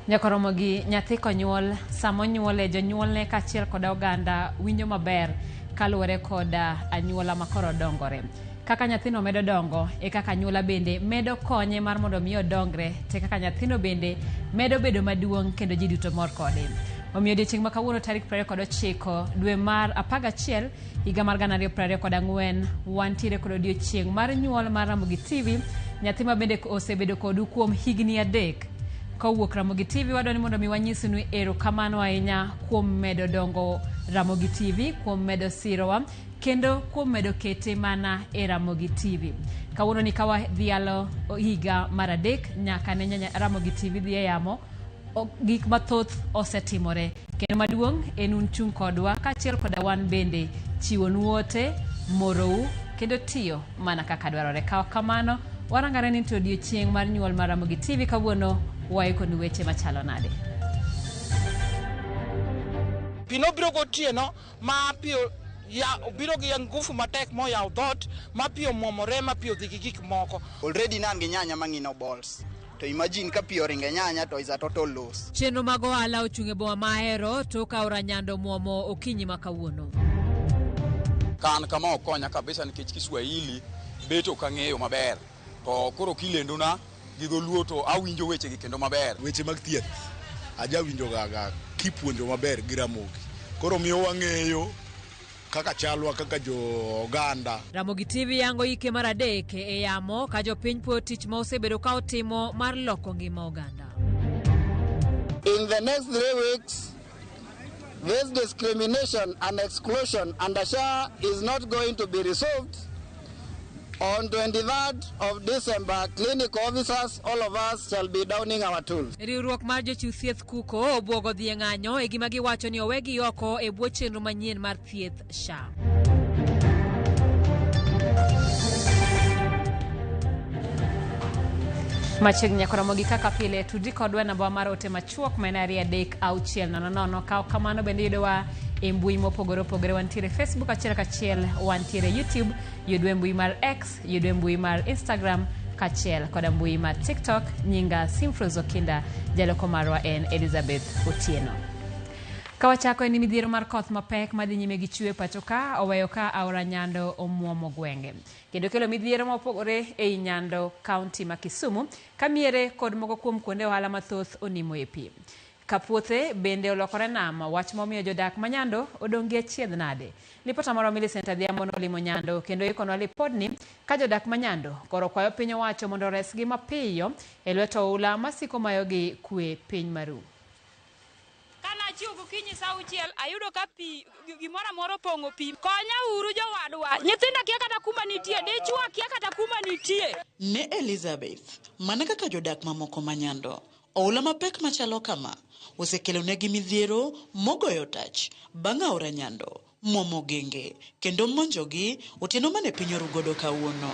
Nyakoromo gi nyathi konyuol, sama onyuole jonyuolne kaachiel koda oganda winjo maber kaluwore koda anyuola ma koro dongore. Kaka nyathino medo dongo e kaka anyuola bende medo konye mar mondo mi odongre te kaka nyathino bende medo bedo maduong' kendo ji duto mor kode. Omiyo odiochieng' ma kawuono tarik 29 dwe mar 11 higa mar 2024 wantiere kod odiochieng' mar nyuol mar Ramogi TV, nyathi ma bende osebedo kodu kuom higni 3. Kowuok Ramogi TV wadwa ni mondo mi wanyisu ni erokamano ahinya kuom medo dongo Ramogi TV, kuom medo sirowa kendo kuom medo kete mana e Ramogi TV. Kawuono ni ka wadhialo higa mar 3 nyaka ne Ramogi TV dhi e yamo, gik mathoth osetimore kendo maduong' en un chung' kodwa kaachiel koda wan bende chiwonu ote, morou kendo tiyo mana kaka dwarore. Ka kamano warangare ni to odiochieng' mar nyuol mar Ramogi TV kawuono waikonu weche machalo nade. Pi nobiro gotieno ma pi obiro gi ngufu matek moyawo dhoot ma pi omwomore ma pi odhi gi gik moko. Already ne an gi nyanya mang'ino balls. To imagine ka pi oringo e nyanya to is a total loss. Chenro mag ohala ochung' e boma ma Ahero tok aora Nyando mwomo okinyi ma kawuono. Ka an kama ok konya kabisa nikech Kiswahili bet ok ang'eyo maber. To koro kilendona gi dholuo to awinjo wechegi kendo maber. Weche mag thieth ajawinjo ga kipuonjo maber gi Ramogi. Koro miyo wang'eyo kaka chalwa kaka jo oganda. Ramogi TV yango ike mar 3 e yamo ka jopiny puoyo tich ma osebedo ka otimo mar loko ngima oganda. In the next 3 weeks, this discrimination and exclusion under SHA is not going to be resolved. On 23rd of December, clinic officers, all of us shall be downing our tools. Riwruok mar jochiw thieth kuko obwogo dhi e ng'anyo e gima giwacho ni owegi oko e bwo chenro manyien mar thieth SHA. Machiegni nyaka romo gi kaka pile, tudri kodwa e namba mar ote machuok ma en 23600. Ka kamano bende yudowa e mbui mopogore opogore, wantiere Facebook achiel kachiel, wantiere YouTube, yudwa e mbui mar X, yudwa e mbui mar Instagram kachiel koda mbui mar TikTok. Nyinga Simfrose Okinda, jaloko marwa en Elizabeth Otieno. Kawachako en midhiero mar koth mapek madhi nyime gi chwe pacho ka oweyo ka aora Nyando omuomo gwenge kendo kelo midhiero mopogore ei Nyando kaunti ma Kisumu ka miere kod moko kuom kuonde ohala mathoth onimo e pi. Ka puothe bende olokore nam, wach momiyo jodak ma Nyando odong' gi achiedh nade. Lipota marwa Millicent Adhiambo nolimo Nyando kendo ikonwa lipodni ka jodak ma Nyando koro kwayo piny owacho mondo oresgi mapiyo e lwet oula masiko mayogi kwe piny maru. Kana achiew gokinyi saa 6 ayudo ka pi gimoro amora opong'o pi. Konya uru jowadwa. Nyithindo kia kata kuma nitie, dichwo kia kata kuma nitie. Ne Elizabeth, mana kaka jodak mamoko ma Nyando, oula mapek machalo kama osekelonegi midhiero mogoyo tach bang' aora Nyando muomo genge kendo monjogi otieno mane piny oru godo kawuono.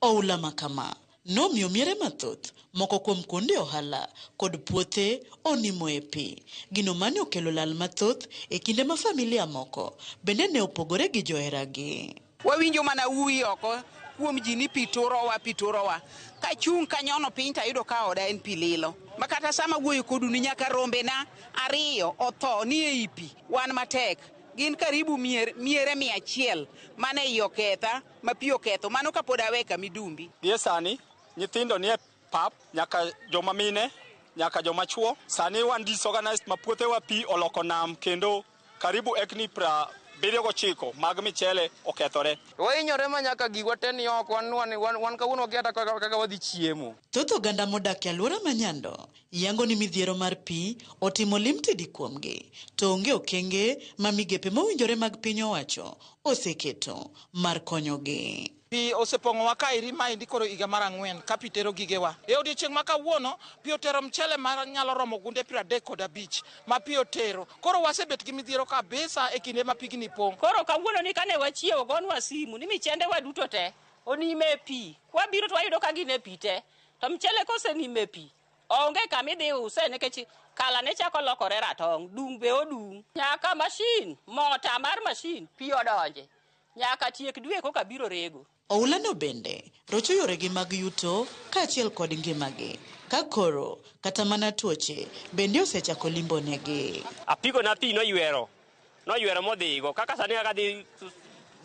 Oula makama nomiyo miere mathoth moko kuom kuonde ohala kod puothe onimo e pi. Gino mane okelo lal mathoth e kinde ma familia moko bende ne opogore gi joheragi. Wawinjo mana uwi oko kuom ji ni pi turowa, pi turowa. Kachung' kanyono piny tayudo ka oda en pi lilo. Ma kata sama wuoyo kodu ni nyaka rombena 2 otho ni ei pi. Wan matek. Gin karibu miere 100 mane iye oketha, ma pi oketho. Mano kapod awe kamidumbi. Gie sani, nyithindo nie pap, nyaka joma mine, nyaka joma chuo. Sani wan disorganized ma puothewa pi oloko nam kendo karibu ekni 79 mag michele okethore. Wahinyore ma nyaka gigwa te ni oko, wan kawuono wakia kata kaka wadhi chiemo. Thoth oganda modak e alwora ma Nyando yango ni midhiero mar pi otimo limtidi kuomgi, to onge okenge ma migepe mowinjore mag piny owacho oseketo mar konyogi. Pi osepong'owa kaeri maendi koro higa mar 4 ka pi tero gigewa. E odiochieng' ma kawuono, pi otero mchele ma nyalo romo gunde 35 ma pi otero. Koro wasebet gi midhiero kabisa e kinde ma pigni pong'. Koro kawuono ni kane wachiewo gonwa simu ni michende wa duto te onime e pi. Kwabiro to wayudo ka gin e pi te. To mchele kosenime e pi, onge kama idhi use nikech kala ne chako lokore ratong', dung' be odung'. Nyaka mashin, mota mar mashin, pi odonje. Nyaka tiek dwe koka biro rego. Oulano bende rocho yoregi mag yuto kaachiel kod ngimagi, ka koro kata mana tuoche bende osechako limbonegi. Apiko na pi noywero, noywero modhigo. Kaka sani kaka dhi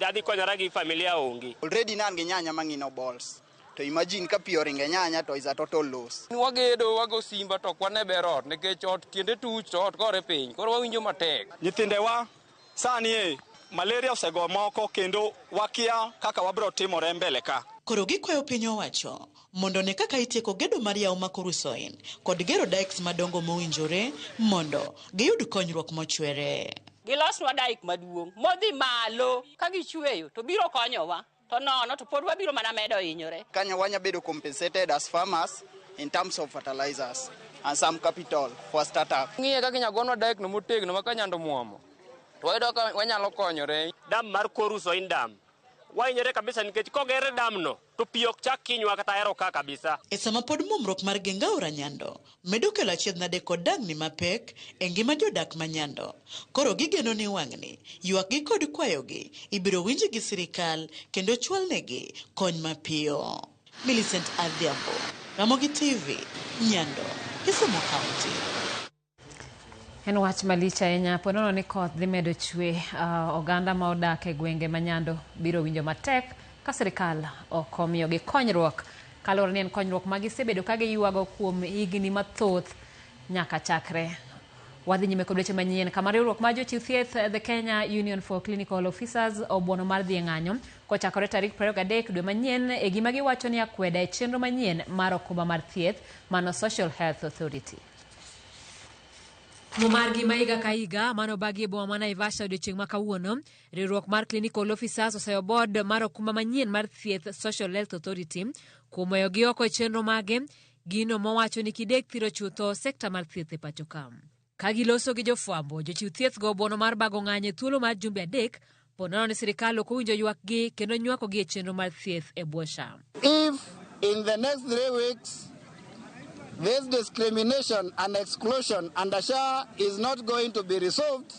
adhi konyora gi familia onge. Already ne an gi nyanya mang'ino balls. To imagine ka pi oringo e nyanya to is a total loss. Wagedo wago simba to ok wane ber ot nikech ot tiende tuch to ot gore piny koro wawinjo matek. Nyithindewa sani e malaria osego moko kendo wakia kaka wabiro timore mbele ka. Koro gikwayo piny owacho mondo one kaka itieko gedo mar yawo ma Kurusoin kod gero dikes madongo mowinjore mondo giyud konyruok mochwere. Gilosnwa dike maduong' modhi malo ka gichweyo to biro konyowa to nono to pod wabiro mana medo hinyore. Kanya wanya bedo compensated as farmers in terms of fertilizers and some capital for startup. Ng'iye kaka inyalo gonwa dike no motegno ma ka nyando muomo to wayudo ka wanyalo konyore. Dam mar Korusoin dam wahinyore kabisa nikech koger dam no to pi ok chak kinywa kata hero ka kabisa. E sama pod muomruok mar geng aora Nyando medo kelo achiedh nade kod dang'ni mapek e ngima jodak ma Nyando. Koro gigeno ni wang'ni ywakgi kod kwayogi ibiro winji gi sirikal kendo chwalnegi kony mapiyo. Millicent Adhiambo, Ramogi TV, Nyando, Kisumu County. En wach malich ahinya po nono ni koth dhi medo chwe oganda ma odak e gwenge ma Nyando biro winjo matek ka sirikal ok omiyogi konyruok kaluwore ni en konyruok ma gisebedo ka giywago kuom higni mathoth nyaka chakre. Wadhi nyime kod weche manyien kama riwruok mar jochiw thieth The Kenya Union for Clinical Officers obuono mar dhi e ng'anyo kochakore tarik 23 dwe manyien e gima giwacho ni akweda e chenro manyien mar okumba mar thieth mano Social Health Authority. Romo margi ma higa ka higa mane obagi e boma ma Naivasha odiochieng' ma kawuono, riwruok mar Clinical Officers oseyo board mar okumba manyien mar thieth Social Health Authority kuom weyogi oko e chenro mage, gino mowacho ni kidek thiro chutho sekta mar thieth e pacho ka. Ka giloso gi jofwambo, jochiw thieth go obuono mar bago ng'anyo e thuolo mar jumbe adek po nono ni sirikal ok owinjo ywakgi kendo nywakogi e chenro mar thieth e bwo SHA. If in the next 3 weeks this discrimination and exclusion under SHA is not going to be resolved,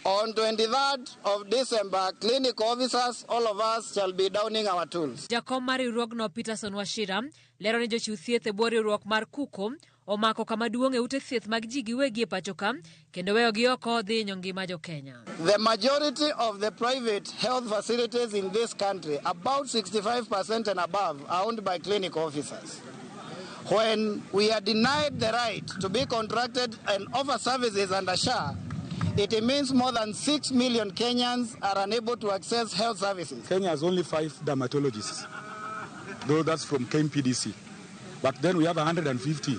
on 23rd of December, clinic officers, all of us shall be downing our tools. Jakom mar riwruogno Peterson Wachira lero ni jochiw thieth e bwo riwruok mar KUCO omako kama duong' e ute thieth mag ji giwegi e pacho ka kendo weyogi oko dhi hinyo ngima jo Kenya. The majority of the private health facilities in this country, about 65% and above, are owned by clinic officers. When we are denied the right to be contracted and offer services under SHA, it means more than 6 million Kenyans are unable to access health services. Kenya has only 5 dermatologists, though that's from KMPDC. But then we have 150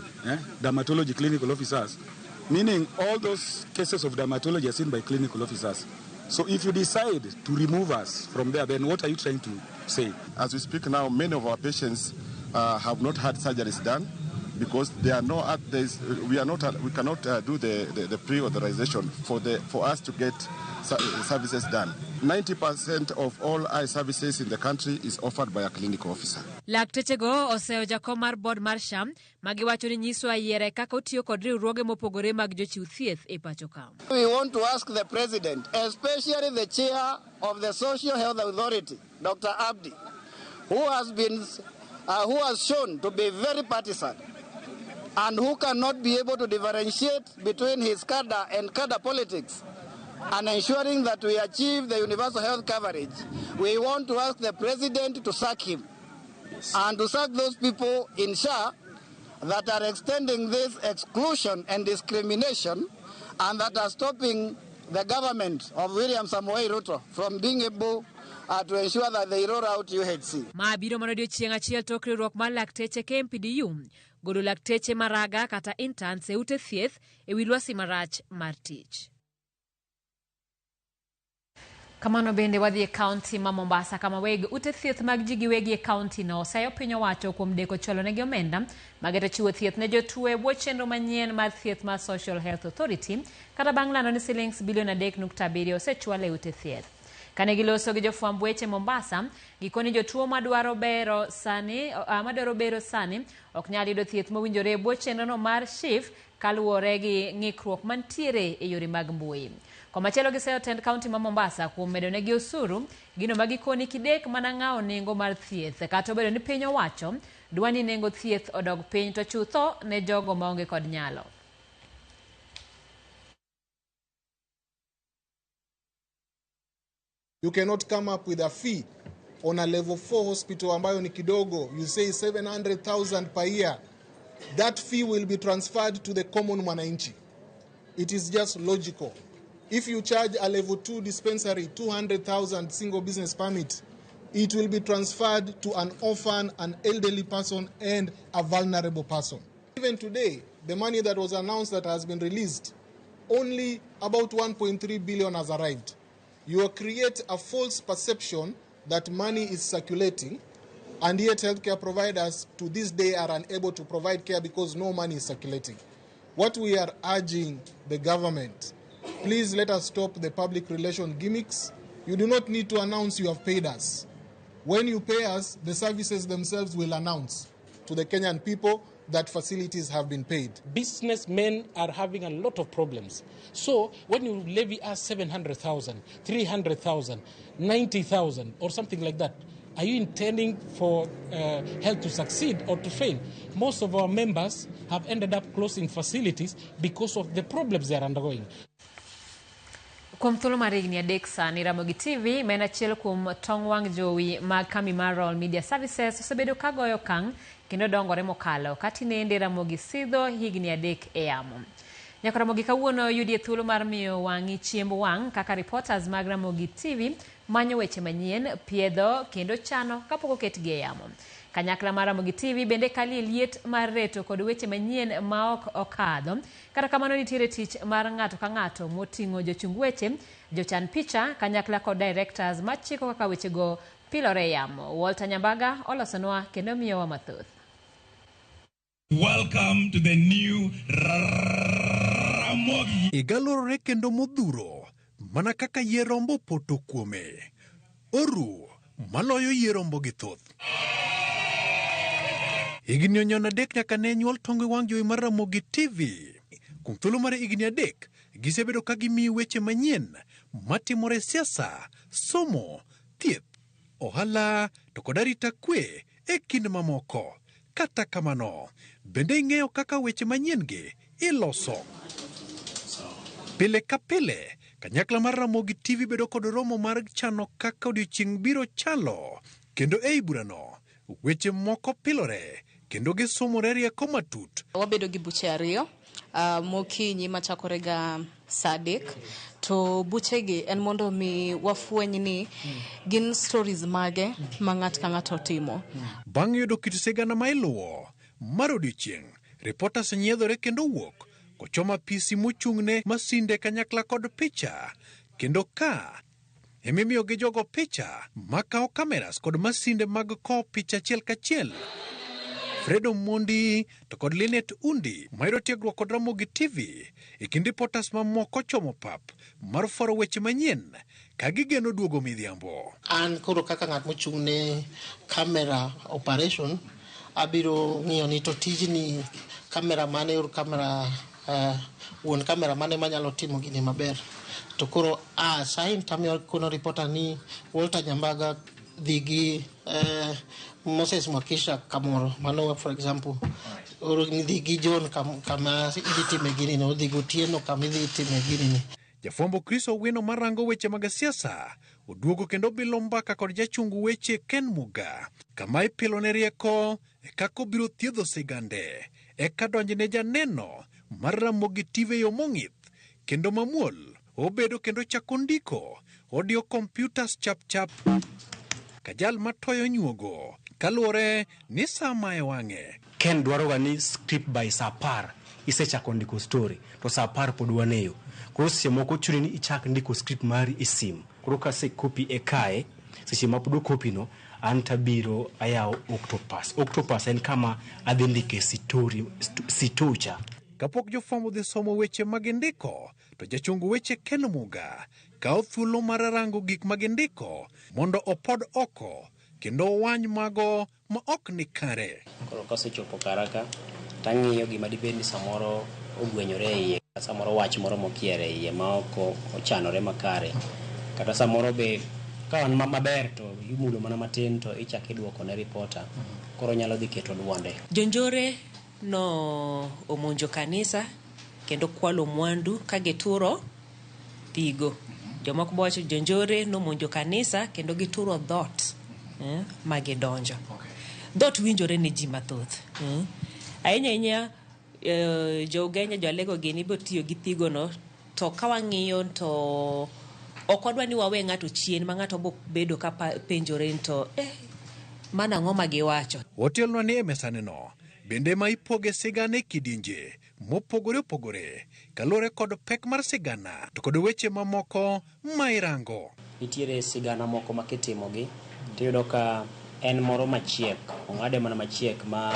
dermatology clinical officers, meaning all those cases of dermatology are seen by clinical officers. So if you decide to remove us from there, then what are you trying to say? As we speak now, many of our patients have not had surgeries done because they are not, we are not, we cannot do the pre-authorization for us to get services done. 90% of all eye services in the country is offered by a clinical officer. Laktechego oseyo jakom mar board mar SHA magiwacho ni nyiso ayiere kaka otiyo kod riwruoge mopogore mag jochiw thieth e pacho ka. We want to ask the president, especially the chair of the Social Health Authority, Dr. Abdi, who has shown to be very partisan and who cannot be able to differentiate between his cadre and cadre politics and ensuring that we achieve the universal health coverage. We want to ask the president to sack him and to sack those people in SHA that are extending this exclusion and discrimination and that are stopping the government of William Samoei Ruto from being able to ensure that they roll out UHC. Ma biro mana odiochieng' achiel tok riwruok mar lakteche KMPDU golo lakteche maraga kata interns e ute thieth e wi lwasi marach mar tich. Kamano bende wadhi e kaunti ma Mombasa kama weg ute thieth mag ji giwegi e kaunti no oseyo piny owacho kuom deko chwalo negi omenda mageto chiwo thieth ne jotuo e bwo chenro manyien mar thieth mar Social Health Authority kata bang' lando ni silings bilion 3.7 osechwal e ute thieth. Kane giloso gi jofwamb weche Mombasa, gikoni jotuo madwaro bero sani ok nyal yudo thieth mowinjore e bwo chenrono mar SHIF kaluwore gi ng'ikruok mantiere e yore mag mbui. Komachielo giseyo tend kaunti ma Mombasa kuom medonegi osuru, gino ma gikoni kidek mana ng'awo nengo mar thieth. Kata obedo ni piny owacho dwa ni nengo thieth odog piny to chutho ne jogo maonge kod nyalo. You cannot come up with a fee on a level 4 hospital ambayo ni kidogo. You say 700,000 per year. That fee will be transferred to the common mwananchi. It is just logical. If you charge a level 2 dispensary 200,000 single business permit, it will be transferred to an orphan, an elderly person, and a vulnerable person. Even today, the money that was announced that has been released, only about 1.3 billion has arrived. You create a false perception that money is circulating, and yet healthcare providers to this day are unable to provide care because no money is circulating. What we are urging the government, please let us stop the public relation gimmicks. You do not need to announce you have paid us. When you pay us, the services themselves will announce to the Kenyan people that facilities have been paid. Businessmen are having a lot of problems. So when you levy us 700,000, 300,000, 90,000 or something like that, are you intending for health to succeed or to fail? Most of our members have ended up closing facilities because of the problems they are undergoing. Kuom thuolo mar higni 3 sani, Ramogi TV ma en achiel kuom tong wang' jowi mag kambi mar Royal Media Services osebedo ka goyo okang' kendo dongore mokalo ka tinende Ramogi sidho higni 3 e yamo. Nyaka Ramogi kawuono yudie thuolo mar miyo wang'i chiemb wang' kaka reporters mag Ramogi TV manyo weche manyien, piedho kendo chano kapok oketgi e yamo. Kanyakla mar Ramogi TV bende kalie liet mar reto kod weche manyien ma ok okadho. Kata kamano nitiere tich mar ng'ato ka ng'ato moting'o jochung weche, jochan picha, kanyakla kod directors machiko kaka wechego pilore e yamo. Walter Nyambaga olosonwa kendo miyowa mathoth. Welcome to the new Ramogi. Igalorore kendo modhuro mana kaka yie rombo poto kuome. Oru maloyo yie rombo gi thoth. Higni onyono 3 nyaka ne nyuol tonge wang' jowi mar Ramogi TV. Kuom thuolo mar higni 3, gisebedo ka gimiyi weche manyien matimore siasa, somo, thieth, ohala to kod arita kwe e kind mamoko. Kata kamano, bende ing'eyo kaka weche manyien gi iloso. Pile ka pile, kanyakla mar Ramogi TV bedo kod romo mar chano kaka odiochieng' biro chalo, kendo ei burano, weche moko pilore kendo gisomore rieko matut. Wabedo gi buche 2 mokinyi machakore ga saa 3 to buchegi en mondo mi wafweny ni gin stories mage ma ng'at ka ng'ato timo. Bang' yudo kit sigana ma iluwo mar odiochieng', reporters nyiedhore kendo wuok kochomo apisi mochung'ne masinde kanyakla kod picha, kendo ka emimiyo gi jogo picha makawo cameras kod masinde mag kowo picha achiel kachiel. Fredo Mondi to kod Linet Undi mayudo tiegruok kod Ramogi TV e kind reporters mamoko chomo pap mar fwaro weche manyien ka gigeno duogo midhiambo. An koro kaka ng'at mochung' ne camera operation, abiro ng'iyo ni to tijni camera mane or camera wuon camera mane manyalo timo gini maber. To koro assign tamiyo kono reporter ni Walter Nyambaga dhi gi Moses Mwakisha kamoro, mano for example, or dhi gi John kama idhi time gini ni, odhi gotieno kama idhi time gini ni. Jafwambo Chris Owino marango weche mag siasa oduogo kendo bilo mbaka kod jachung weche Ken Muga kama ipilone rieko e kaka obiro thiedho sigande eka donjne janeno mar Ramogi TV yo mong'ith kendo mamuol. Obedo kendo chako ndiko, odiyo computers chap chap kajal matoyo nyuogo kaluwore ni saa mae wang'e. Ken dwaroga ni script by saa 10 isechako ndiko story to saa 10 pod waneyo. Koro seche moko chuni ni ichak ndiko script mari e sim. Koro kase copy e kae, seche ma pod copy no, an tabiro ayawo Octopus. Octopus en kama adhi ndike story sitocha. Kapok jofwambo dhi somo weche magindiko, to jachung weche Ken Muga kawo thuolo mar rango gik magindiko mondo opod oko kendo owany mago ma ok ni kare. Koro kasechopo kara ka, tang'iyo gima dibed ni samoro ogwenyore e iye. Samoro wach moro mokier e iye ma ok ochanore makare. Kata samoro be ka an maber to imulo mana matin to ichako iduoko ne reporter. Koro nyalo dhi keto duonde. Jonjore no omonjo kanisa kendo kwalo mwandu ka gituro thigo. Jomoko bo wacho jonjore nomonjo kanisa kendo gituro dhoot ma gidonjo. Dhoot winjore ne ji mathoth. Ahinya ahinya jo Ugenya, jo Alego gini ibiro tiyo gi thigo no to ka wang'iyo to ok wadwa ni wawe ng'ato chien ma ng'ato bo bedo ka penjore ni to mano ang'o ma giwacho. Otelnwa ni e mesaneno bende ma ipoge sigana e kidienje mopogore opogore kaluwore kod pek mar sigana to kod weche mamoko ma irango. Nitiere sigana moko ma kitimogi tiyudo ka en moro machiek, ong'ade mana machiek ma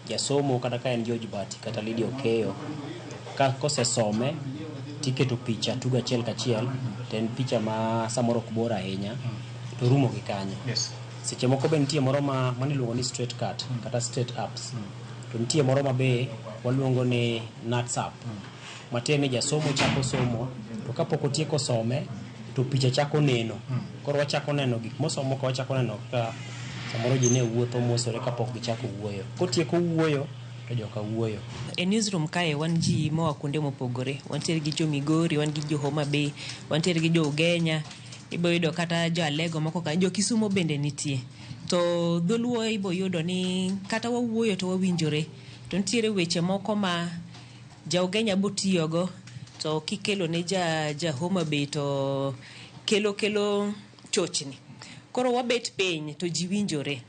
jasomo kata ka en George Bati kata Lydia Okeyo ka kosesome tiketo picha tugo achiel kachiel to en picha ma samoro ok bor ahinya to rumo gi kanyo. Seche moko be nitie moro ma maniluongo ni straight cut kata straight ups. To nitie moro ma be waluongo ni nuts up. Matiende ni jasomo chako somo to kapok otieko some to picha chako neno. Koro wachako neno gik mosomo ka wachako neno kaka samoro ji ne wuotho mosore kapok gichako wuoyo. Kotieko wuoyo to joka wuoyo. E newsroom kae wan ji moa kuonde mopogore. Wantiere gi jo Migori, wan gi jo Homa Bay, wantiere gi jo Ugenya, ibo yudo kata jo Alego moko ka, jo Kisumo bende nitie. To dholuo ibo yudo ni kata wawuoyo to wawinjore. To nitiere weche moko ma ja Ugenya bo tiyogo to kikelo ne ja Homa Bay to kelo chochni. Koro wabet piny to ji winjore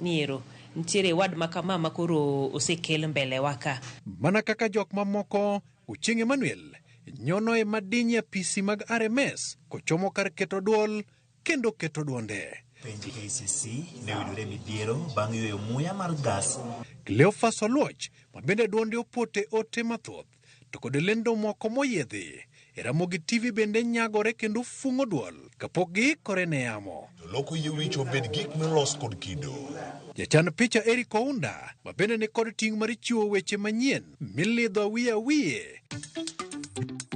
ni ero nitiere wad ma kama ma koro osekel mbele wa ka. Mana kaka jok mamoko, Ochieng' Emmanuel nyono e madiny e apisi mag RMS kochomo kar keto duol kendo keto duonde. Penj KCC ne oyudore midhiero bang' yweyo muya mar gas. Cleophas Oluoch ma bende duonde opote ote mathoth to kod lendo moko moyiedhi e Ramogi TV bende nyagore kendo fung'o duol kapok giikore ne yamo. Joloko yie wich obed gik molos kod kido. Jachan picha Eric Ounda ma bende ni kod ting' mar chiwo weche manyien milidho awiye awiye.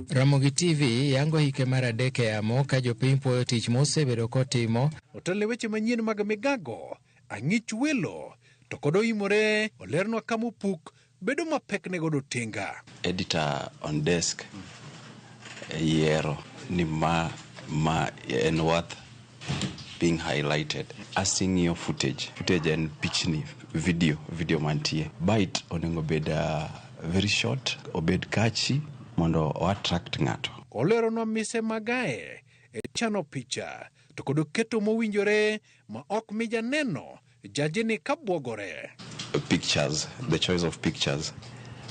Ramogi TV yango hike mar adek e yamo ka jopiny puoyo tich mosebedo kotimo. Otelne weche manyien mag migago, ang'ich welo to kod oimore olernwa kama opuk bedo mapek ne godo tinga. Editor on desk yiero ni ma en worth being highlighted. Asing'iyo footage. Footage en pichni, video mantie. Bite onego bed very short, obed catchy mondo o attract ng'ato. Oleronwa mise magae e chano picha to kod keto mowinjore ma ok mi janeno jajini kabuogore. Pictures, the choice of pictures.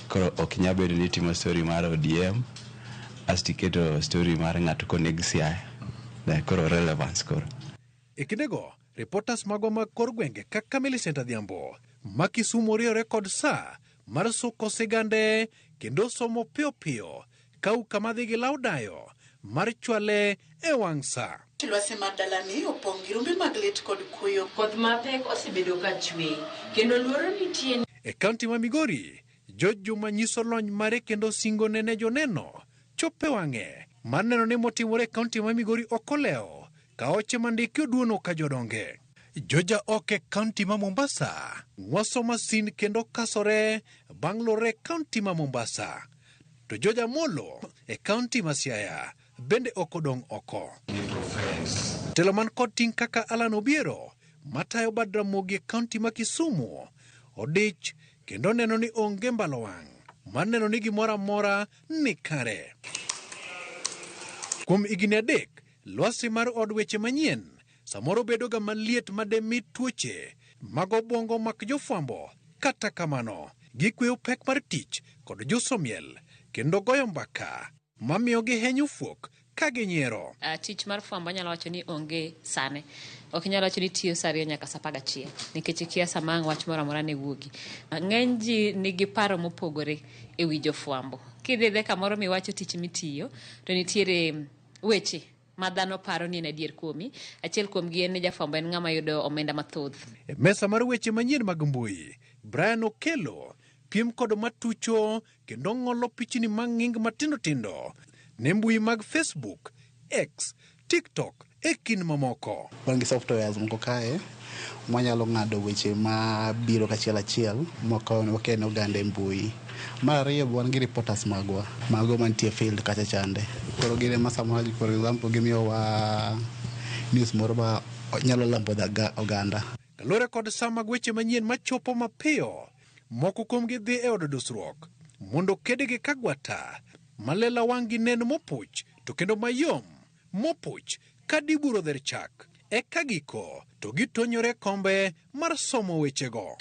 Koro ok nyal bedo ni itimo story mar ODM asto iketo story mar ng'ato koneg Siaya. Koro relevance koro. E kindego, reporters magwa mag kor gwenge kaka Millicent Adhiambo ma Kisumu riwore kod saa mar suko sigande kendo somo piyo piyo kau kama dhi gi law dayo mar chwale e wang' saa. Lwasi mar dalani opong' gi rumbi mag lit kod kuyo. Koth mapek osebedo ka chwe kendo luoro nitie. E kaunti ma Migori, George Juma nyiso lony mare kendo singo ne joneno chope wang'e mar neno ni motimore e kaunti ma Migori ok olewo ka oche mandiki oduono ka jodonge. Joja ok e kaunti ma Mombasa ng'waso masin kendo kasore bang' lore e kaunti ma Mombasa. To Joja Molo e kaunti ma Siaya bende ok odong' oko. Telo man kod ting' kaka Alan Obiero matayo bad Ramogi e kaunti ma Kisumu odich kendo neno ni onge mbalo wang' mar neno ni gimoro amora ni kare. Kuom higni 3, lwasi mar od weche manyien samoro bedo ga maliet mademi tuoche mag obwongo mak jofwambo. Kata kamano, gikweyo pek mar tich kod juso miel kendo goyo mbaka mamiyo gihenyo fuok ka ginyiero. Tich mar fwambo anyalo wacho ni onge sane. Ok inyalo wacho ni tiyo saa 2 nyaka saa 11 nikech ikia sama ang' wach moro amora ne wuogi. Ng'eny ji nigi paro mopogore e wi jofwambo. Kidhi dhe kamoro miwacho tich mitiyo to nitiere weche ma dhano paro ni en adier kuomi. Achiel kuomgi en ni jafwambo en ng'ama yudo omenda mathoth. E mesa mar weche manyien mag mbui, Brian Okello Jopiem kod matucho kendo ng'olo pichni mang'ing matindo tindo ne mbui mag Facebook, X, TikTok e kind mamoko. Wan gi softwares moko kae mwanyalo ng'ado weche mabiro kachiel achiel mwakene oganda e mbui. Mar ariyo be wan gi reporters magwa, mago mantie field kacha chande. Koro gin ema samoro for example gimiyowa news moro ma nyalo lambo oganda. Kaluwore kod sa mag weche manyien machopo mapiyo, moko kuomgi dhi e od dusruok mondo kedgi kagwata malela wang' gi neno mopuch to kendo mayom mopuch ka diburo dher chak. Eka giko to gitonyore kombe mar somo wechego.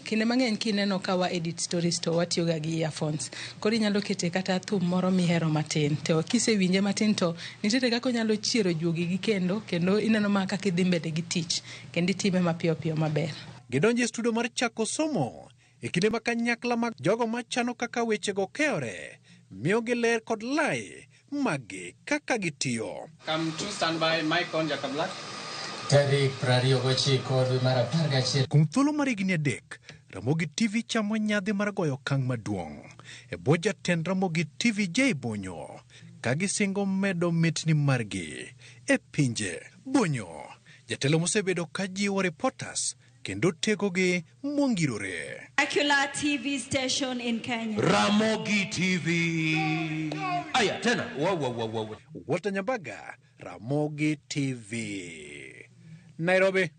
Kinde mang'eny kineno ka wa edit stories to watiyo ga gi earphones. Koro inyalo kete kata thum moro mihero matin. To kisewinje matin to nitiere kaka onyalo chiero juogi gi kendo kendo ineno ma kaka idhi mbele gi tich kendo itime mapiyo piyo maber. Gidonjo e studio mar chako somo e kinde ma kanyakla mag jogo machano kaka wechego keyore miyogi ler kod lai maggi kaka gitiyo. Come to standby, mic on Jaka Black. Tarik 29 dwe mar 11. Kuom thuolo mar higni 3, Ramogi TV chamo nyadhi mar goyo okang' maduong' e bwo jatend Ramogi TV J Bonyo ka gisingo medo mitni margi e pinje. Bonyo, jatelo mosebedo ka jiwo reporters kendo tegogi mongirore. Secular TV station in Kenya. Ramogi TV. Aya tena. Wa wa wa wa. Walter Nyambaga, Ramogi TV. Nairobi.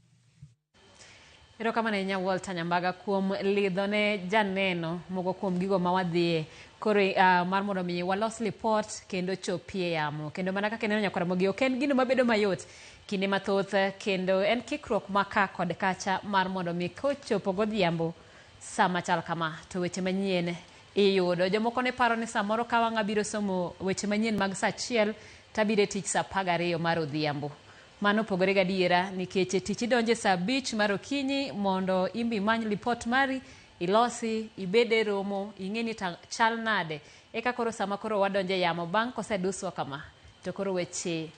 Erokamano ahinya Walter Nyambaga kuom lidho ne janeno moko kuom gigo ma wadhiye koro mar mondo mi walos lipot kendo chopie yamo. Kendo mana kaka ineno nyakwar Ramogi, ok en gino mabedo mayot kinde mathoth kendo en kikruok ma ka kod kacha mar mondo mi kochopo godhiambo sama chal kama to weche manyien iyudo. Jomoko ne paro ni samoro ka wang' abiro somo weche manyien mag saa 1 tabiro e tich saa 12 mar odhiambo. Mano opogore gadiera nikech tich idonje saa 5 mar okinyi mondo imbi imany lipot mari ilosi ibede romo ing'e ni chal nade eka koro sama koro wadonje yamo bang' koseduswa kama to koro weche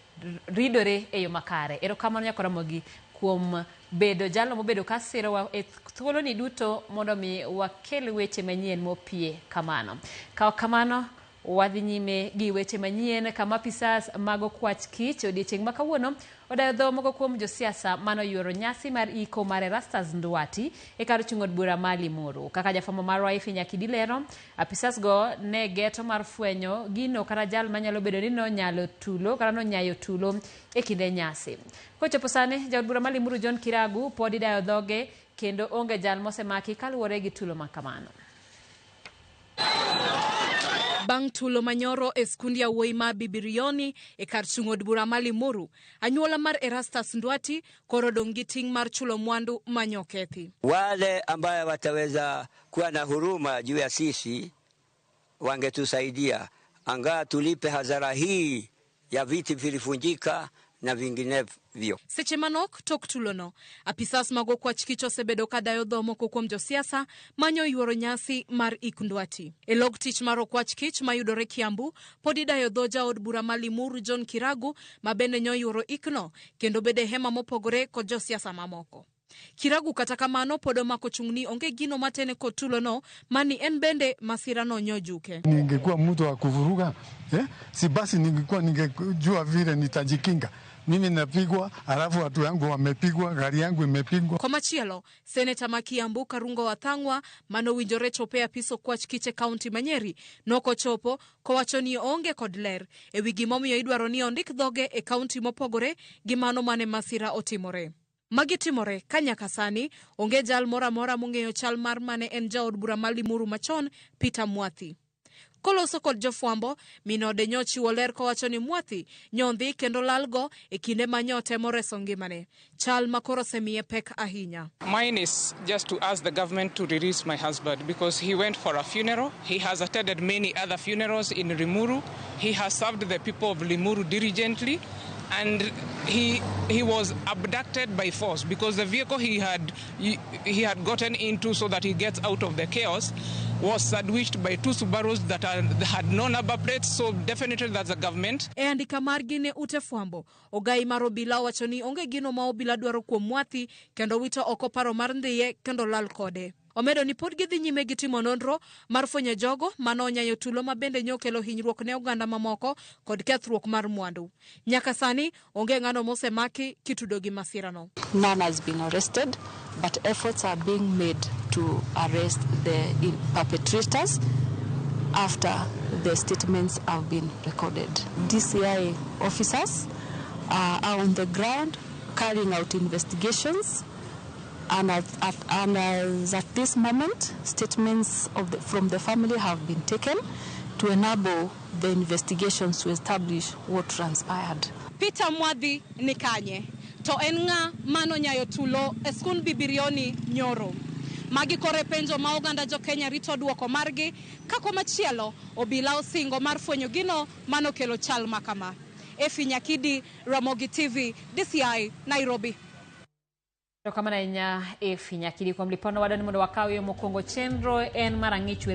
ridore e yo makare. Erokamano nyakwar Ramogi kuom bedo jalo mobedo ka sirowa e thuoloni duto mondo mi wakel weche manyien mopie kamano. Ka ok kamano wadhi nyime gi weche manyien kama apisas mag okwach kich odiechieng' ma kawuono odayo dho moko kuom josiasa manoyuoro nyasi mar iko mar Erastus Nduati e kar chung' od bura ma Limuru. Kaka jafwambo marwa Ifi Nyakidi lero, apisas go ne geto mar fwenyo gino kata jal manyalo bedo ni nonyalo tulo kata nonyayo tulo e kinde nyasi. Kochopo sani, jaod bura ma Limuru John Kiragu pod idayo dhoge kendo onge jal mosemaki kaluwore gi tulo ma kamano. Bang' tulo manyoro e skund yawuoyi ma Bibirioni e kar chung' od bura ma Limuru, anyuola mar Erastus Nduati koro odong' gi ting' mar chulo mwandu manyokethi. Wale ambaye wataweza kuwa na huruma juu ya sisi wangetusaidia angaa tulipe hasara hii ya viti vilivunjika na vinginevyo. Seche manok tok tulono, apisas mag okwach kich osebedo ka dayo dho moko kuom josiasa manyo yuoro nyasi mar ik Nduati. E log tich mar okwach kich mayudore Kiambu, pod idayo dho jaod bura ma Limuru John Kiragu ma bende nyoyuoro ikno kendo bede hema mopogore kod josiasa mamoko. Kiragu kata kamano pod omako chung' ni onge gino matene kod tulono mani en bende masirano nyojuke. Ningekuwa mtu wa kuvuruga, si basi ningekuwa ningejua vile nitajikinga. Mimi napigwa, alafu watu yangu wamepigwa, gari yangu imepigwa. Komachielo, seneta ma Kiambu Karungo Wathang'wa manowinjore chopo e apis okwach kich e kaunti ma Nyeri nokochopo kowacho ni oonge kod ler ewi gimomiyo idwaro ni ondik dhoge e kaunti mopogore gi mano mane masira otimore. Magi timore ka nyaka sani onge jal moro amora mong'eyo chal mar mane en jaod bura ma Limuru machon Peter Mwathi. Koloso kod jofwambo, min ode nyochiwo ler kowacho ni Mwathi nyondhi kendo lalgo e kinde ma nyotemo reso ngimane. Chal ma koro osemiye pek ahinya. Mine is just to ask the government to release my husband because he went for a funeral. He has attended many other funerals in Limuru. He has served the people of Limuru diligently. And he was abducted by force because the vehicle he had gotten into so that he gets out of the chaos was sandwiched by two Subarus that had no number plates, so definitely that's the government. E andika margi ne ute fwambo, ogai mar obila owacho ni onge gino ma obila dwaro kuom Mwathi kendo wito oko paro mar ndhiye kendo lal kode. Omedo ni pod gidhi nyime gi timo nonro mar fwenyo jogo mane onyayo tulo ma bende nyokelo hinyruok ne oganda mamoko kod kethruok mar mwandu. Nyaka sani onge ng'ano mosemaki kitudo gi masirano. None has been arrested, but efforts are being made to arrest the perpetrators after the statements have been recorded. DCI officers are on the ground carrying out investigations, and as at this moment, statements from the family have been taken to enable the investigations to establish what transpired. Peter Mwadhi ni kanye? To en ng'a mano nyayo tulo e skund Bibirioni nyoro? Magi kore penjo ma oganda jo Kenya rito duoko margi, ka komachielo obila osingo mar fwenyo gino mano kelo chal makama. Efi Nyakidi, Ramogi TV, DCI, Nairobi. Erokamano ahinya Efi Nyakidi kuom lipono. Wadwani mondo wakaw yo mokwongo. Chenro en mar ang'ich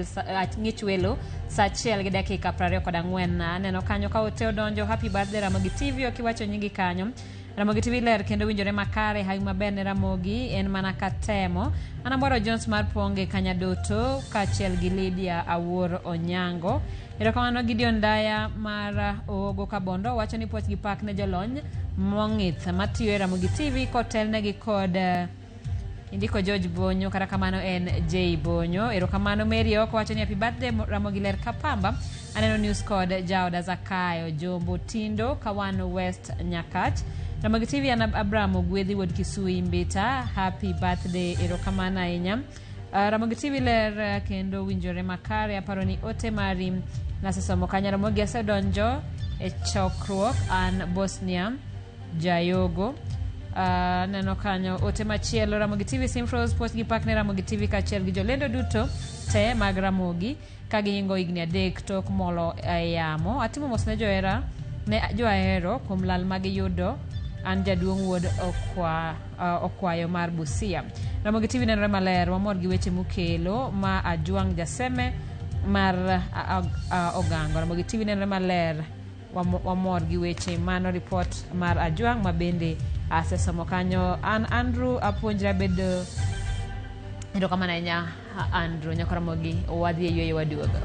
welo saa 1:24. Aneno kanyo ka ote odonjo. Happy birthday Ramogi TV, ok iwacho nyingi kanyo. Ramogi TV ler kendo winjore makare, hawi maber ne Ramogi en mana katemo. Anamwaro Jones mar Ponge Kanyadoto kaachiel gi Lydia Awuor Onyango. Erokamano Gideon Daya mar Oogo Kabondo wacho ni puoch gi pak ne jolony mong'ith matiyo e Ramogi TV kotelnegi kod indiko George Bonyo, kata kamano en J Bonyo. Erokamano Mary ok wacho ni happy birthday Ramogi ler kapamba. Aneno news kod jaoda Zakayo Jombo Tindo Kawan West Nyakach. Ramogi TV an Abraham Ogwedhi wuod Kisui Mbita, happy birthday, erokamano ahinya. Ramogi TV ler kendo winjore makare. Aparo ni ote mari nasesomo kanyo. Ramogi asedonjo e chokruok an Bosnia Jayogo. Neno kanyo ote machielo. Ramogi TV Simfros puoch gi pak ne Ramogi TV kaachiel gi jolendo duto te mag Ramogi ka gihingo higni 3 tok molo e yamo. Atimo mos ne johera ne joahero kuom lal magiyudo. An jaduong' wuod Okwayo mar Busia. Ramogi TV nenore maler, wamor gi weche mukelo ma Ajwang' Jaseme mar Ogango. Ramogi TV nenore maler, wamor gi weche. Mano report mar Ajwang' ma bende asesomo kanyo. An Andrew apuonjra bedo. Erokamano ahinya Andrew. Nyako Ramogi wadhi e yweyo waduogo.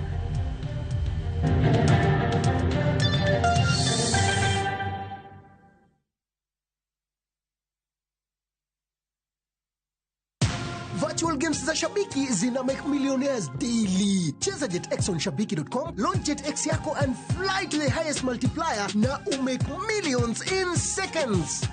Virtual games za Shabiki zina make millionaires daily. Cheza JetX on shabiki.com, launch JetX yako and fly to the highest multiplier na umake millions in seconds.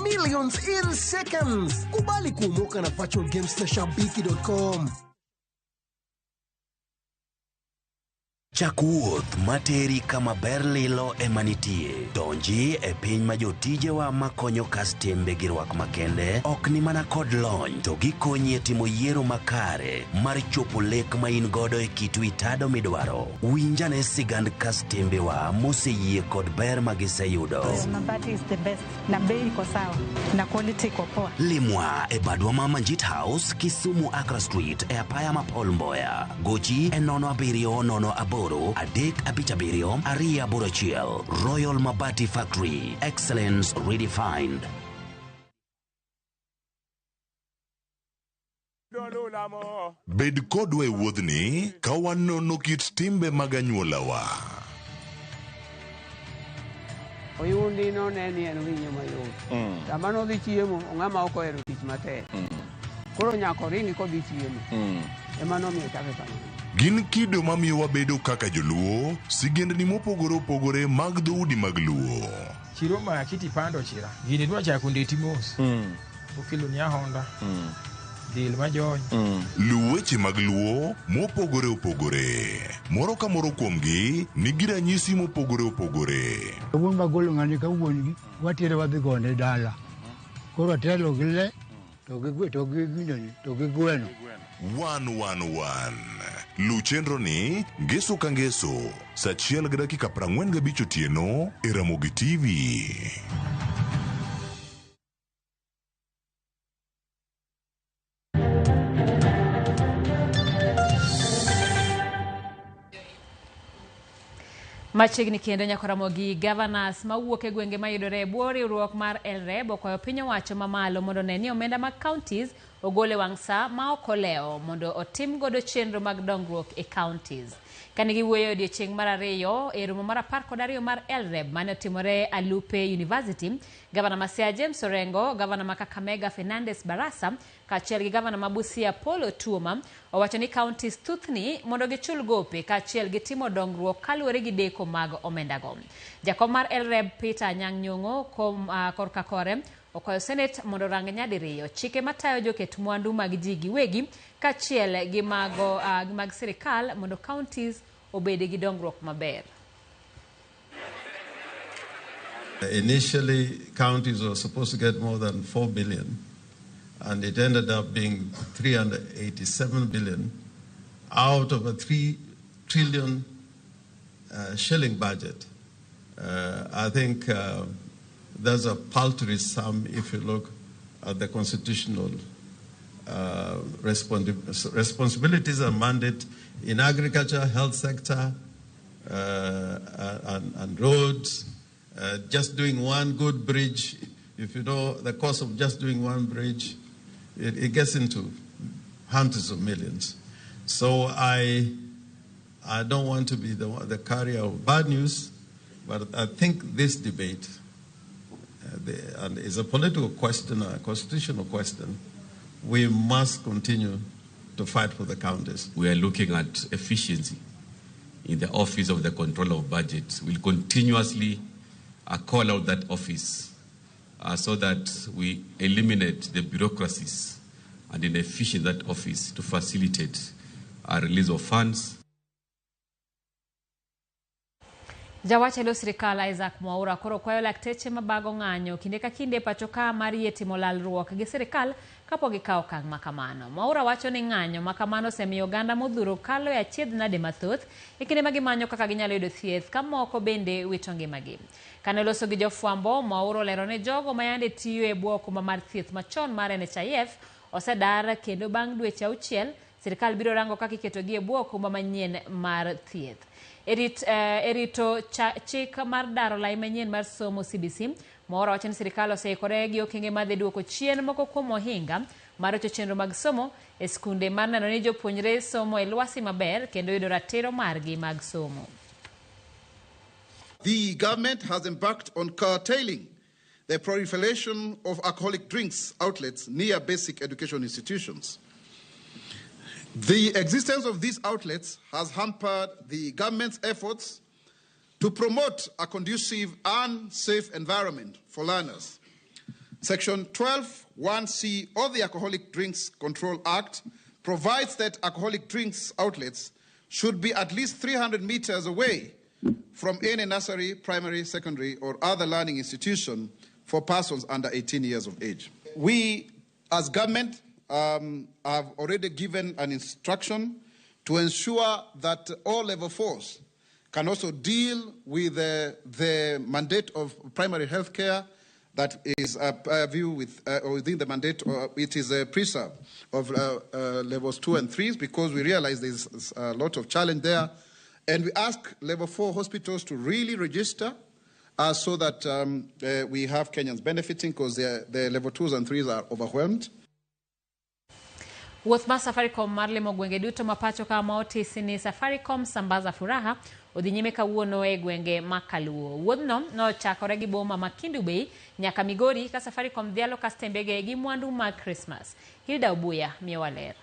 Millions in seconds. Kubali kuomoka na virtual games na shabiki.com. Chak wuoth materi kama ber lilo ema nitie. Donji e piny ma jotijewa makonyo kastembe gi rwak makende ok ni mana kod lony, to gikonyi e timo yiero makare mar chopo lek ma in godo e kit wi tado midwaro. Winjane sigand kastembewa moseyie kod ber ma giseyudo. Mabati is the best, na bei iko sawa, na quality iko poa. Limwa e badwa ma Manjit House, Kisumu Accra Street e apaya ma Paul Mboya. Gochi e 07 08 3 5 7 2 8 1. Royal Mabati Factory, excellence redefined. Bed kodwa e wuodhni ka wanono kit timbe mag anyuolawa. Oyundi no ne ni en winyo mayot. Sama nodhi chiemo, ng'ama ok ohero tich matek. Koro nyaka oringi kodhi chiemo. Ema nomiyo chake kamano. Gin kido mamiyo wabedo kaka joluo, sigendni mopogore opogore mag dhoudi mag Luo. Chiro ma kiti pando chira. Gini dwa chako ndeti mos. Okelo ni Honda. Dil majony. Luw weche mag Luo mopogore opogore. Moro ka moro kuomgi nigi ranyisi mopogore opogore. Wuon magolo ng'ani ka wuon gi watere wadhi gone dala. Koro atelo gi le to gi to gi gineni to gi gweno. 111. Luw chenro ni ngeso ka ngeso saa 1:45 otieno e Ramogi TV. Machiegni kendo Nyakoromogi, governors mawuok e gwenge mayudore e bwo riwruok mar LREB okwayo piny owacho mamalo mondo one ni omenda mag counties ogol e wang' sa ma ok olewo mondo otim godo chenro mag dongruok e counties. Kane giwuoyo e odiechieng' mar ariyo e romo mar 12 mar LREB mane otimore Alupe University, Gavana ma Siaya James Orengo, Gavana ma Kakamega Fernandes Barasa kaachiel gi gavana ma Busia Paul Otuoma owacho ni counties thuthni mondo gichul gope kaachiel gi timo dongruok kaluwore gi deko mag omendago. Jakom mar LREB Peter Anyang' Nyong'o korka kore okwayo Senate mondo orang nyadiriyo chike matayo joket mwandu mag ji giwegi kaachiel gi mago mag sirikal mondo counties obed gi dongruok maber. Initially, counties were supposed to get more than 4 billion, and it ended up being 387 billion out of a 3 trillion shilling budget. I think that's a paltry sum if you look at the constitutional responsibilities and mandate in agriculture, health sector, and roads. Just doing one good bridge, if you know the cost of just doing one bridge, it gets into hundreds of millions. So I don't want to be the carrier of bad news, but I think this debate and is a political question, a constitutional question. We must continue to fight for the counties. We are looking at efficiency in the Office of the Controller of Budget. We'll continuously call out that office so that we eliminate the bureaucracies and inefficiency that office to facilitate a release of funds. Jawach elo sirikal Isaac Mwaura koro kwayo lakteche mabago ng'anyo kinde ka kinde pacho ka mar yie timo lalruok gi sirikal kapok gikawo okang' makamano. Mwaura wacho ni ng'anyo makamano osemiyo oganda modhuro kalo e achiedh nade mathoth e kinde ma gimanyo kaka ginyalo yudo thieth ka moko bende wito ngimagi. Kane oloso gi jofwambo, Mwaura olero ne jogo ma yande tiyo e bwo okumba mar thieth machon mar NHIF osedar kendo bang' dweche 6 sirikal biro rango kaka iketogi e bwo okumba manyien mar thieth. Erito chik mar daro lai manyien mar somo CBC, Mwaura wacho ni sirikal oseikore gi okenge madhi duoko chien moko kuom ohinga mar rocho chenro mag somo e skunde mar neno ni jopuonjre somo e lwasi maber kendo yudo ratiro margi mag somo. The government has embarked on curtailing the proliferation of alcoholic drinks outlets near basic education institutions. The existence of these outlets has hampered the government's efforts to promote a conducive and safe environment for learners. Section 12(1)(c) of the Alcoholic Drinks Control Act provides that alcoholic drinks outlets should be at least 300 meters away from any nursery, primary, secondary, or other learning institution for persons under 18 years of age. We, as government, have already given an instruction to ensure that all level 4s can also deal with the mandate of primary health care that is a view with, within the mandate, it is a preserve of levels 2 and 3, because we realize there's a lot of challenge there. And we ask level 4 hospitals to really register so that we have Kenyans benefiting, because the level 2s and 3s are overwhelmed. Wuoth mar Safaricom mar limo gwenge duto ma pacho ka ma otisi ni Safaricom Sambaza Furaha odhi nyime kawuono e gwenge ma Kaluo. Wuodhno nochakore gi boma ma Kendu Bay nyaka Migori ka Safaricom dhialo kastembege gi mwandu mag Christmas. Hilda Obuya miyowa ler.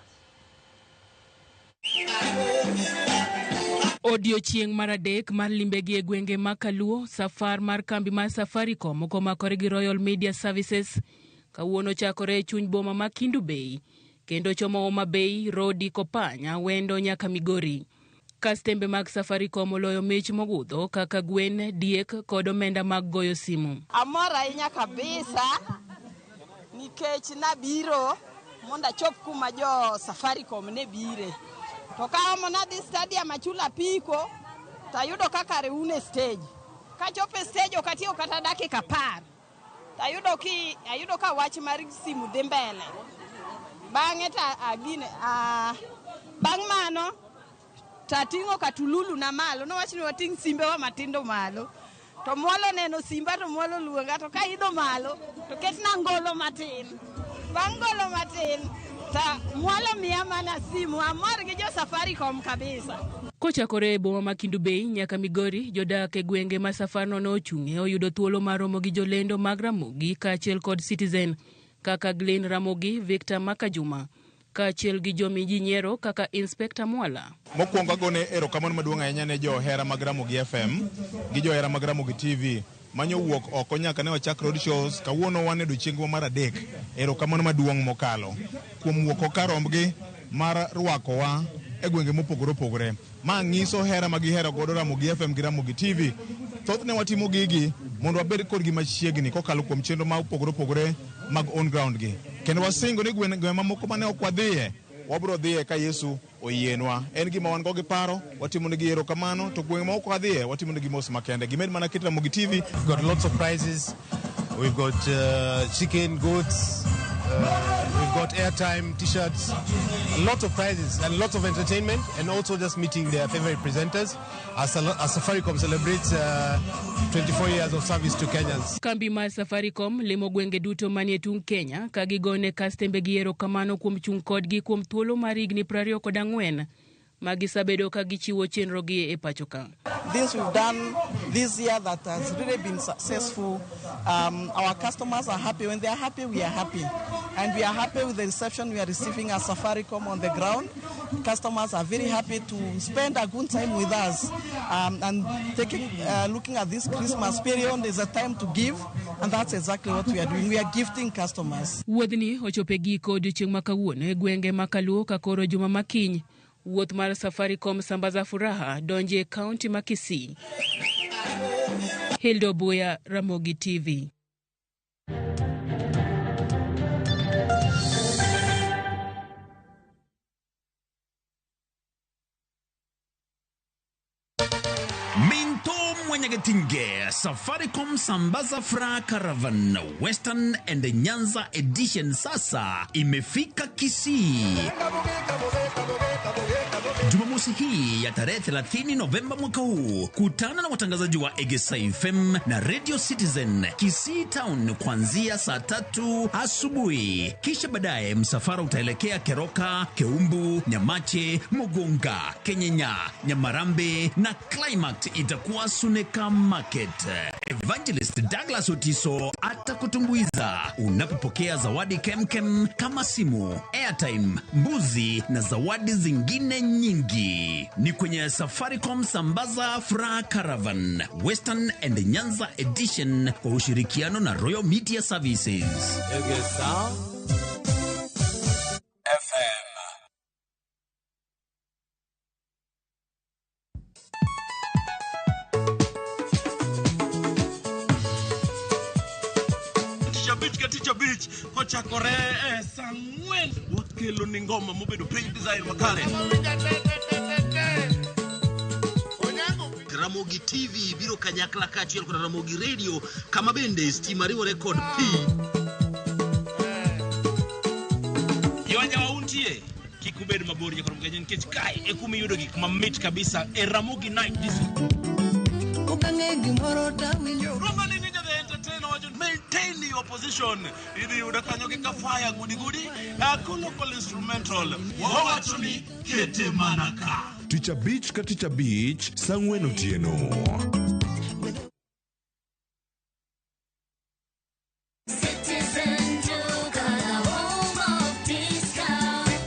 Odiochieng' mar adek mar limbegi e gwenge ma Kaluo, safar mar kambi mar Safaricom komakore gi Royal Media Services kawuono chakore e chuny boma ma Kendu Bay kendo chomo Homa Bay, Rodi, Kopanya, Wendo nyaka Migori. Kastembe mag Safaricom oloyo mich mogudho kaka gwen, diek kod omenda mag goyo simu. Amor ahinya kabisa nikech nabiro mondo achop kuma jo Safaricom ne bire. To kaomo nadhi stadium achulo apiko to ayudo ka kare un e stage. Kachopo e stage ok atiyo kata dakika 10. To ayudo ka wach mar simu dhi mbele. Bang'e ta agine bang' mano To ating'o katululu na malo, nowach ni wating' simbewa matindo malo. To mwalo neno simba to mwalo luonga to kaidho malo to ketna ngolo matin. Bang' ngolo matin to mwalo miya mana simu, amor gi jo Safaricom kabisa. Kochakore e boma ma Kendu Bay nyaka Migori, jodak e gwenge ma safarno nochung'e oyudo thuolo mar romo gi jolendo mag Ramogi kaachiel kod Citizen kaka Glenn Ramogi, Victor Makajuma kaachiel gi jomi ji nyiero kaka Inspector Mwala. Mokwongo agone erokamano maduong' ahinya ne johera mag Ramogi FM gi johera mag Ramogi TV manyo wuok oko nyaka ne wachak road shows. Kawuono wan e odiechiengwa mar adek. Erokamano maduong' mokalo kuom wuok oko rombgi mar rwakowa e gwenge mopogore opogore. Ma nyiso hera ma gihero godo Ramogi FM gi Ramogi TV. Thothne watimo gigi mondo wabed kodgi machiegni kokalo kuom chenro ma opogore opogore mag on ground gi. Kendo wasingo ni gwenge mamoko mane ok wadhiye, wabiro dhiye ka Yesu oyienwa. En gima wan go gi paro, watimo negi erokamano, to gwenge ma ok wadhiye, watimo negi mos makende. Gimed mana keto Ramogi TV. We've got lots of prizes. We've got chicken, goats, we've got airtime, t-shirts, a lot of prizes and lots of entertainment, and also just meeting their favorite presenters as Safaricom celebrates 24 years of service to Kenyans. Kambi mar Safaricom limo gwenge duto manie tung' Kenya ka gigone kastembegi erokamano kuom chung' kodgi kuom thuolo mar higni 24 ma gisebedo ka gichiwo chenrogi e pacho ka. Things we've done this year that has really been successful. Our customers are happy. When they are happy, we are happy. And we are happy with the reception we are receiving as Safaricom on the ground. Customers are very happy to spend a good time with us. And looking at this Christmas period is a time to give, and that's exactly what we are doing. We are gifting customers. Wuodhni ochopo e giko odiochieng' ma kawuono e gwenge ma Kaluo ka koro juma ma kiny. Wuoth mar Safaricom Sambaza Furaha donjo e kaunti ma Kisii. Hilda Obuya, Ramogi TV. Minto Mwanyagetinge, Safaricom Sambaza Furaha Caravan Western and Nyanza Edition sasa imefika Kisii. Jumamosi hii ya tarehe 30 Novemba mwaka huu, kutana na watangazaji wa Egesa FM na Radio Citizen Kisii Town kuanzia saa 3 asubuhi. Kisha baadaye msafara utaelekea Keroka, Keumbu, Nyamache, Mugunga, Kenyenya, Nyamarambe na climax itakuwa Suneka Market. Evangelist Douglas Otiso atakutumbuiza unapopokea zawadi kemkem kama simu, airtime, mbuzi na zawadi zingine nyingi. Ni kwenye Safaricom Sambaza Furaha Caravan Western and Nyanza Edition kwa ushirikiano na Royal Media Services. Egesa FM. Tich abich kochakore e saa 4 wakelo ni ngoma mobedo piny design makare. Ramogi TV biro kanyakla kaachiel kod Ramogi Radio kama bende stima riwore kod pi. Jowanja wa untie kik ubed mabor nyakoro mgenye nikech kae e kuma iyudo gik mamit kabisa e Ramogi Night Disco. Okang'e gimoro tawinjo. Roma ni ninja the entertainer wacho maintain your position. Idhi yudo kanyo gi kafaya gudi gudi local instrumental. Wawacho ni kete mana ka. Tich abich ka tich abich saa 4 otieno.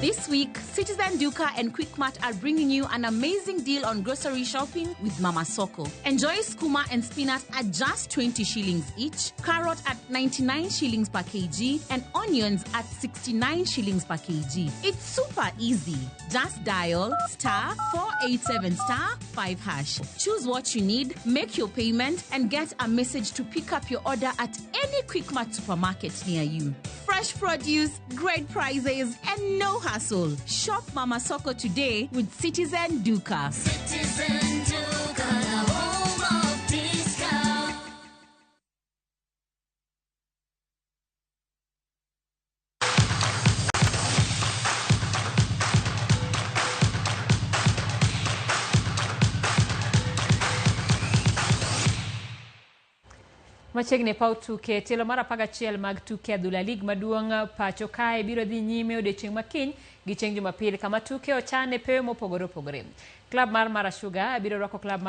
This week, Citizen Duka and Quickmart are bringing you an amazing deal on grocery shopping with Mama Soko. Enjoy skuma and spinach at just 20 shillings each, carrot at 99 shillings per kg, and onions at 69 shillings per kg. It's super easy. Just dial *487*5#. Choose what you need, make your payment, and get a message to pick up your order at any Quickmart supermarket near you. Fresh produce, great prices, and no hassle. Shop Mama Soko today with Citizen Duka. Citizen Duka, the home of discount. Machiegni e paw tuke, tielo mar 11 mag tuke adhula lig maduong' pacho kae biro dhi nyime odiochieng' ma kiny gi chieng' Jumapil kama tuke ochan e pewe mopogore opogore. Klab mar Mara Sugar biro rwako klab mar